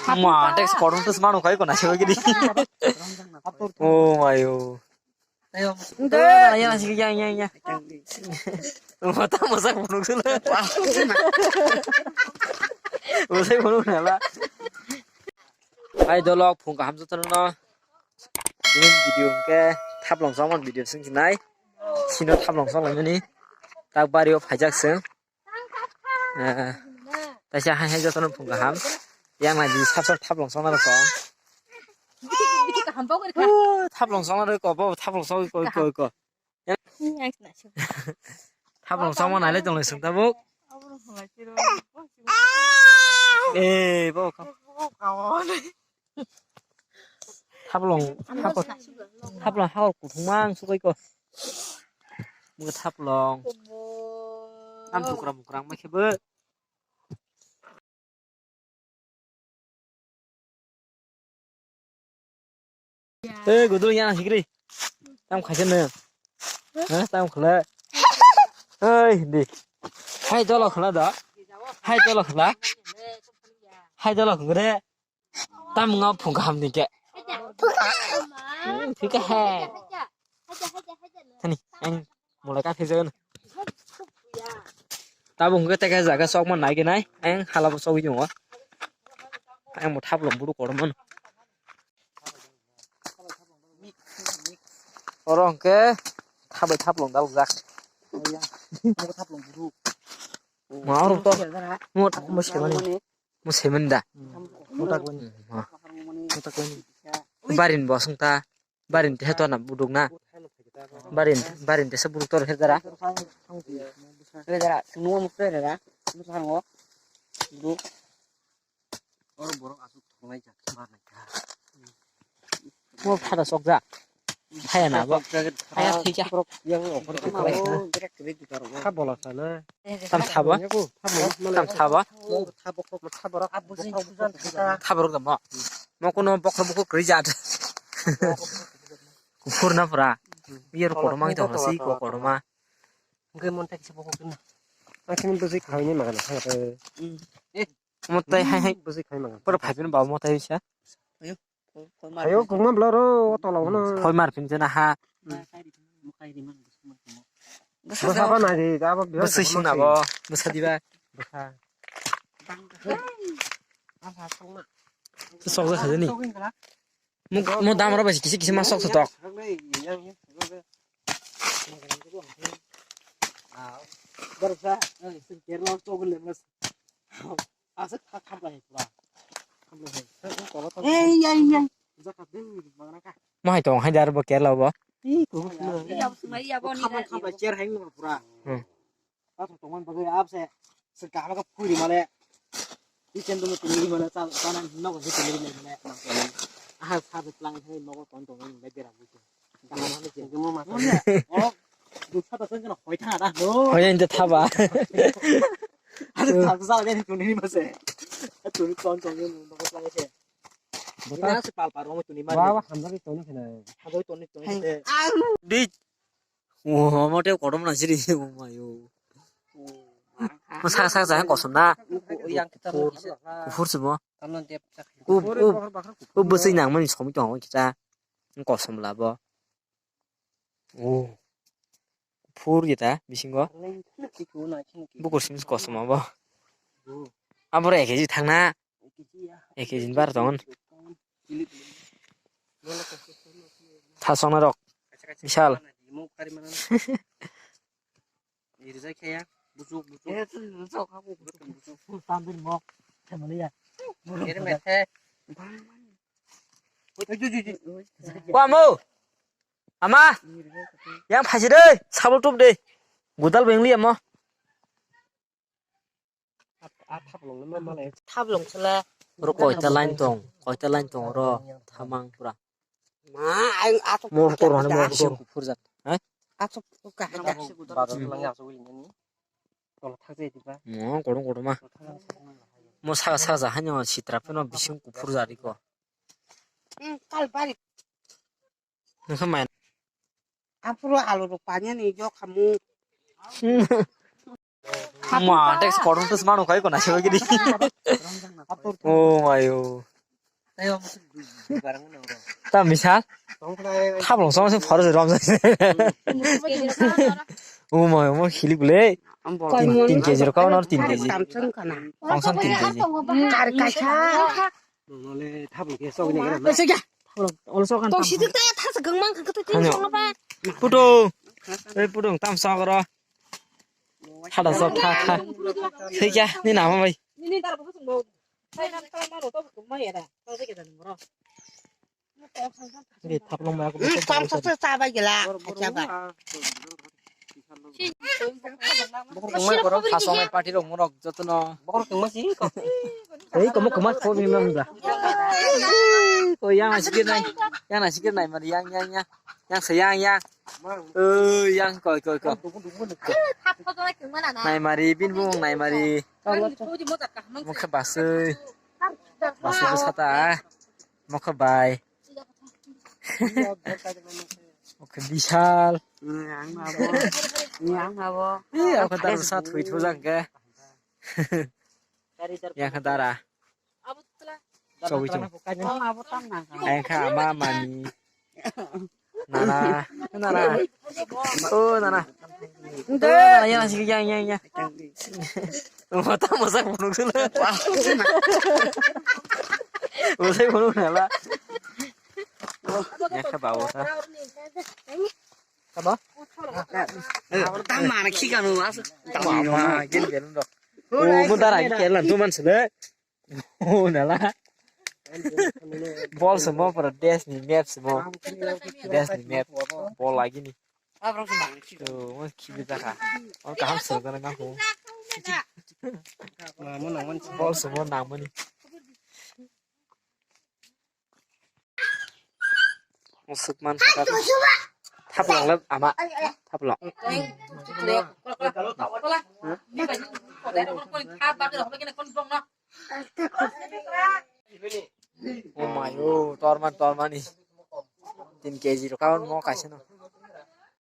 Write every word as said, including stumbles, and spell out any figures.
Ma, teks kotor teks mano kai ko na se gidi. Oh my oh. Ayo. Udah, ya, ya, ya. Mata masak bunuk sila. Masak bunuk nala. Hai dolok phung kaham jotono. Ini video ke thaplong songman video sing sinai. Sino thaplong song mani. Tak bario phajak sing. Eh, taisa hai hai jotono phung kaham. Yang nai di sap sap thaplong song naro song. Bithi kaham bau kori kha. Uh, thaplong song naro ko, bo thaplong song ko, ko, ko. Yang sina sih. Thaplong song mo nai le tong le sung tabuk. Eh, bo ka. Thaplong, thaplong, thaplong hakor kuthumang sugoi ko. Mungkhe thaplong. Tam tukra mukrang ma khebo. Eh, gudul yana sikri. Tam khaisa ne. Ha, tam khala. Oi, di. Hai dolo khala da. Hai dolo khala. Hai dolo khala. Tam nga phung kaham ni ke. Phung kaham. Hmm, phung kaham. Hani, ang mulai ka phijak. Tabuk hwnkhe tei kaisa jaga chokma nai khe nai. Ang hala bo chogwi tongo. Ang bo thaplong buru kotorma no. Oro hwnkhe thabai thaplong dalokjak. Ma oro to mo mo semani. Mo semani da. Mo tak bani. Mo tak bani. Barin bo sung ta. Barin te heto na buduk na. Barin, barin te se buduk tor he dara. He dara, nuwa mukte he dara. Nuwa hango. Buduk. Mo phada sokja. Haya na bo. Haya thikya. Kha bola sana. Tam thabo. Tam thabo. Thaborok da mo. Mo kuno bokhro bukhro kwrwi jat. Kuphur na pura. Biyor kotorma wngwi tongkha si ko kotorma. Hwnkhe mon tak se bokhro kwrwi na. Ang khe bwswi khaini magana thangre. Mo tai hai hai. Bwswi khai magana. Pura phaiphino ba mo tai sa. Ayo, kwbangma bwla rw o tola o no. Phoi mar phinjana ha. Bwsa ba nai di, abo biya. Bwswi sing nabo, bwsa diba. Bwsa. Sok jak khajani. Mo, mo dam rw bai kisi kisi ma sok sok tok. Bwsa, eh, sing Kerala sok le mas. Aswk kha khamlai pura. Khamlai hai. Ei, ei, ei. Bujakha ding, mangna kha. Mo hai tong hai dar bo Kerala bo. Ih, kubu kubu. Iya, bo sumai, iya, bo ni. Khamlai, khamlai, chair hai nung pura. Hmm. Aswk tongman bagwi abse. Sing kaham kha phuri male. Ichen dum tini male, cha, cha na nok tini male. Aha, sa de tlang hai nok kon tong ni bera bu. Hoi yang thaba. Di. Omo tei kotorma nang siri, omayo. Saka saka jahai kosom na. Kuphur se bo. Ub, ub, ub bwswi nangmani somoi tongo kisa. Kosom labo. Oh. Kuphur gita bisingo. Bukur simi kosom abo. Aboro ek keji thangna. Ek keji ni bar tongo. Thasongna rok. Bisal. Kwamo. Ama. Yang phaji de. Sabul tup de. Gudal bengli amo. Thaplong sala. Oro koita line tong, koita line tong oro thamang pura. Ma, ang ato. Mor kor mane mor kor. Kuphur jat. Hai? Ato ka hada. Baro lang ya so wili ni. Tolo thak jai diba. Mo korong korong ma. Mo saka saka ja hanyo sitra pheno bising kuphur jari ko. Hmm, kal bari. Nokha mai. Aphuru alu rok panya ni jo khamu. Ma, teks kotor teks mano kai ko na se gidi. Oh my oh. Ta misa. Thaplong song se pharo se rom se. Umai, umai, khilik le. Tin, tin K G rok, nor tin K G. Tamsong kana. Khongsan tin K G. Kar kaisa. Nole thaplong ke sok ni gra. Tong sidi ta thasa gangmang kha kata tin song ba. Puto. Ei puto tam sok ro. Thada sok tha tha. Thikya ni nama bai. Ni thaplong ma ko. Hmm, tong sok sok sa ba gila. Acha ba. Khasong party rok monok jotono. Bokor kengma si ko. Ei komo kengma ko ni mang da. Ko yang asikir nai. Yang asikir nai mari yang yang yang. Yang sayang yang. Eh yang koi koi koi. Nai mari bin bung nai mari. Mokhe basui. Basui sata. Mokhe bai. Mokhe bisal. Yang abo. Yang abo. Iya, aku taruh satu itu jangke. Yang kedara. Coba itu. Yang ke ama mani. Nana, nana. Oh, nana. Nana, yang nasi yang yang yang. Mata masak bunuk sila. Masak bunuk nala. Yang ke bawah sa. Apa? Tang mana khi kanu as. Mama, gel gel ndo. Oh, mo dara gel lan tu man sele. Oh, nala. Bol se mo para des ni map se mo. Des ni map. Bol lagi ni. To, mo khi bi ta kha. Oh, kaham se gana ngam ko. Bol se mo nang mani. Musuk man kha. Thaplong le ama. Thaplong. Oh my, oh, torman, tormani. Tin K G rok kawan mo kaisa no.